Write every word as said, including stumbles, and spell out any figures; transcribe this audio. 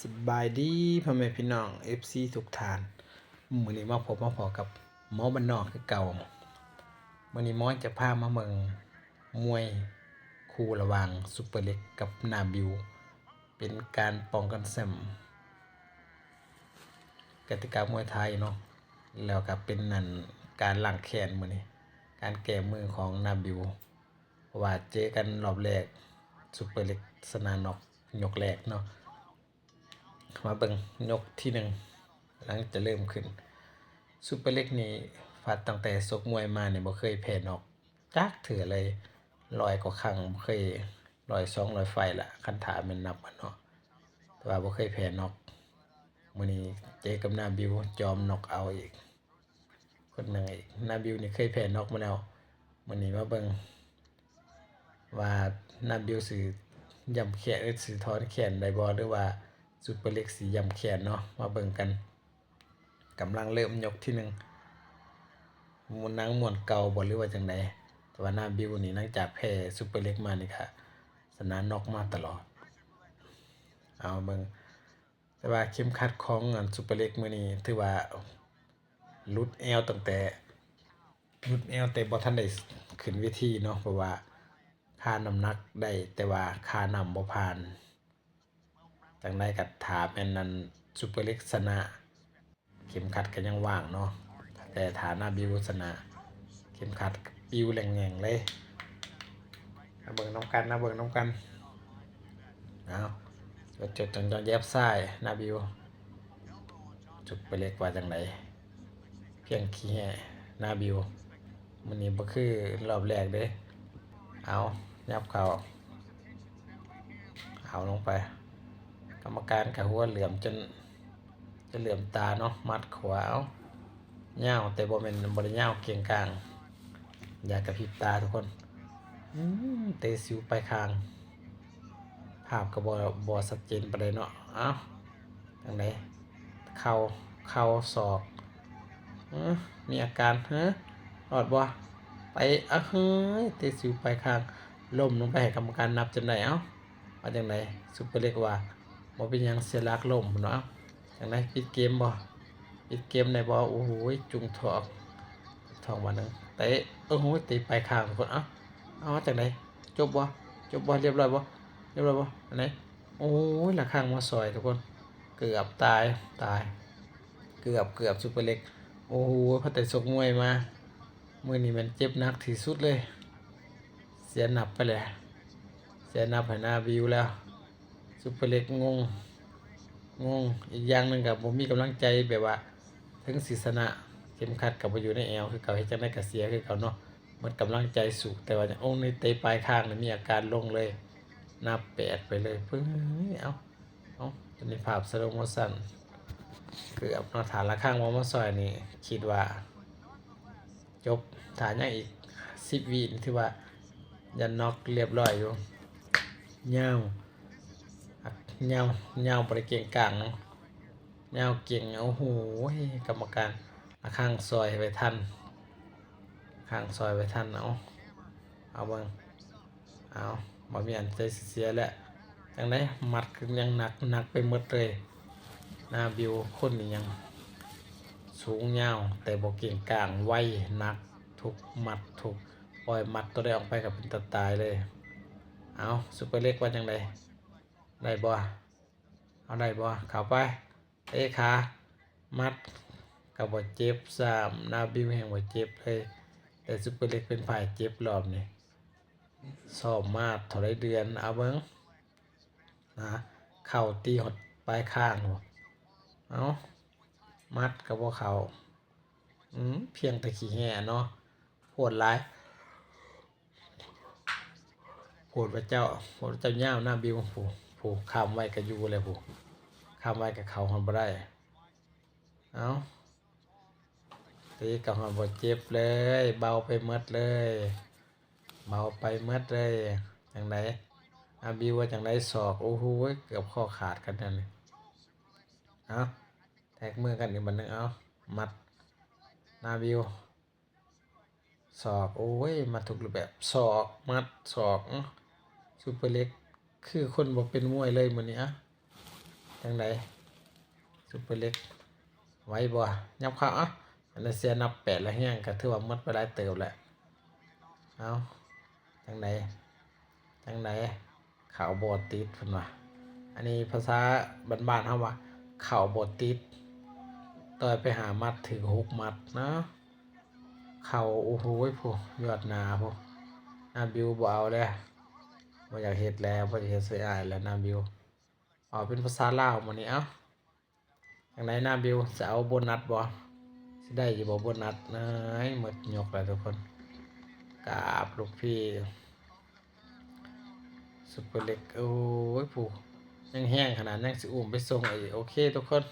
สบายดีพ่อแม่พี่น้อง เอฟซี ทุกท่าน มื้อนี้มาพบมาพ้อกับหมอบ้านนอกคือเก่า มื้อนี้หมอจะพามาเบิ่งมวยคู่ระหว่างซุปเปอร์เล็กกับนาบิว เป็นการป้องกันแชมป์กติกามวยไทยเนาะ แล้วก็เป็นนั่นการล้างแค้นมื้อนี้ การแก้มือของนาบิว เพราะว่าเจอกันรอบแรก ซุปเปอร์เล็กชนะน็อกยกแรกเนาะ มาเบิ่งยกที่หนึ่ง หลังจะเริ่มขึ้น ซุปเปอร์เล็กนี่ ฟัดตั้งแต่ชกมวยมานี่บ่เคยแพ้น็อกจักเทื่อเลย ร้อยกว่าครั้ง บ่เคย ร้อยสองร้อยไฟต์ละ คันถ้าแม่นนับกันเนาะ แต่ว่าบ่เคยแพ้น็อก มื้อนี้เจอกับนาบิว จอมน็อกเอาท์อีก คนหนึ่งอีก นาบิวนี่เคยแพ้น็อกมาแล้ว มื้อนี้มาเบิ่ง ว่านาบิวสิย้ำแค้น หรือสิถอนแค้นได้บ่ หรือว่าซุปเปอร์เล็กสิย้ำแค้นเนาะ มาเบิ่งกัน กำลังเริ่มยกที่หนึ่ง หนังม้วนเก่าบ่ หรือว่าจั่งใด แต่ว่านาบิวนี่หลังจากแพ้ซุปเปอร์เล็กมานี่ก็ชนะน็อกมาตลอด เอาเบิ่ง แต่ว่าเข็มขัดของอันซุปเปอร์เล็กมื้อนี้ถือว่าหลุดแอวตั้งแต่ หลุดแอวแต่บ่ทันได้ขึ้นเวทีเนาะ เพราะว่าคาน้ำหนักได้ แต่ว่าคาน้ำบ่ผ่าน จั่งใดก็ถ้าแม่นนั่นซุปเปอร์เล็กชนะ เข็มขัดก็ยังว่างเนาะ แต่ถ้านาบิวชนะ เข็มขัดก็ปิวแหว่งๆเลย มาเบิ่งนำกัน มาเบิ่งนำกัน เอา จดๆจ่องๆ แยบซ้าย นาบิว ซุปเปอร์เล็กว่าจั่งใด เพียงขี้แห้ นาบิว มื้อนี้บ่คือรอบแรกเด้ เอา ยับเข้า เอาลงไป กรรมการก็หัวเหลือมจน จะเหลือมตาเนาะ หมัดขวา เอา ยาว แต่บ่แม่น บ่ได้ยาวเกรียงกลาง อย่ากระพริบตาทุกคน อืม เตะสิวปลายคาง ภาพก็บ่ บ่ชัดเจนปานใดเนาะ เอ้า จั่งใด เข่า เข่า ศอก เอ้อ มีอาการ เฮ้อ รอดบ่ ไป อะ เฮ้ย เตะสิวปลายคาง ล้มลงไปให้กรรมการนับจนได้ เอ้า ว่าจั่งใด ซุปเปอร์เล็กว่า บ่เป็นหยัง เสียหลักล้ม พุ่นเนาะ จั่งใด ปิดเกมบ่ ปิดเกมได้บ่ โอ้โห จุ่งท้อง ท้องบาดหนึ่ง เตะ โอ้โห เตะปลายคางทุกคน เอ้า เอา จั่งใด จบบ่ จบบ่ เรียบร้อยบ่ เรียบร้อยบ่ อันไหน โอ้ย ระฆังมาซอยทุกคน เกือบตาย ตาย เกือบ เกือบ ซุปเปอร์เล็ก โอ้โห พอแต่ชกมวยมา มื้อนี้แม่นเจ็บหนักที่สุดเลย เสียนับไปแล้ว เสียนับให้นาบิวแล้ว ซุปเปอร์เล็กงง งง อีกอย่างหนึ่งก็บ่มีกำลังใจ แบบว่า ถึงสิชนะ เข็มขัดก็บ่อยู่ในแอวคือเก่า เฮ็ดจั่งใดก็เสียคือเก่าเนาะ หมดกำลังใจสู้ แต่ว่า โอ้ นี่เตะปลายคางนี่มีอาการลงเลย นับแปดไปเลย เพิ่ง เอ้า เอ้า ตัวนี้ภาพสโลว์โมชัน เกือบเนาะ ถ้าระฆังบ่มาซอยนี่ คิดว่า จบ ถ้ายังอีกสิบวินี่ถือว่า ยันน็อกเรียบร้อยอยู่ ยาว ยาว ยาว บ่ได้เกรงกลางเนาะ ยาวเก่ง โอ้โห กรรมการ ระฆังซอยไว้ทัน ระฆังซอยไว้ทัน เอา เอาเบิ่ง เอา บ่มีอันใดสิเสียแล้ว จั่งใด หมัดคือยังหนัก หนักไปหมดเลย นาบิวคนนี่ยังสูงยาว แต่บ่เกรงกลาง ไว หนัก ทุกหมัด ทุก ปล่อยหมัดตัวใดออกไปก็เป็นตาตายเลย เอา ซุปเปอร์เล็กว่าจั่งใด ได้บ่ เอาได้บ่ เข้าไป เตะขา หมัด ก็บ่เจ็บซ้ำ นาบิวแฮ่งบ่เจ็บเลย แต่ซุปเปอร์เล็กเป็นฝ่ายเจ็บรอบนี้ ซ้อมมาเท่าใดเดือน เอาเบิ่ง นะ เข่าตีฮอดปลายคาง เอา หมัดก็บ่เข้า อืม เพียงแต่ขี้แห้เนาะ โพดหลาย โพดว่าเจ้า โพดว่าเจ้ายาว นาบิว ผู้ ผู้ค้ำไว้ก็อยู่แล้ว ผู้ค้ำไว้ก็เข้าฮอดบ่ได้ เอ้า ตีก็ฮอดบ่เจ็บเลย เบาไปหมดเลย เบาไปหมดเลย จั่งใด นาบิวว่าจั่งใด ศอก โอ้โห เกือบข้อขาดกันนั่นนี่ เอ้า แท็กมือกันอีกบัดหนึ่ง เอ้า หมัด นาบิว ศอก โอ้ย มาทุกรูปแบบ ศอก หมัด ศอก อื้อ ซุปเปอร์เล็ก คือคนบ่เป็นมวยเลยมื้อนี้ อะ แถ จังได๋ ซุปเปอร์เล็ก ไหวบ่ ยับเข้า เอ้า อันนั้นเสียนับแปดแล้วแฮง ก็ถือว่าหมดไปหลายเติบแล้ว เอ้า จังได๋ จังได๋ เข้าบ่ติด เพิ่นว่า อันนี้ภาษาบ้านๆ เฮาว่า เข้าบ่ติด ต่อยไปห้าหมัด ถืกหกหมัดเนาะ เข้า โอ้โห ผู้ ยอดหน้าผู้ นาบิวบ่เอาแล้ว บ่อยากเฮ็ดแล้ว บ่อยากเฮ็ดใส่อ้ายแล้ว นาบิว เอาเป็นภาษาลาวมื้อนี้ เอ้า จังได๋ นาบิว สิเอาโบนัสบ่ สิได้อยู่บ่โบนัส เอ้ย หมดยกแล้วทุกคน กราบลูกพี่ ซุปเปอร์เล็ก โอ้ย ผู้ ยังแฮงขนาด ยังสิอุ้มไปส่งอีก โอเคทุกคน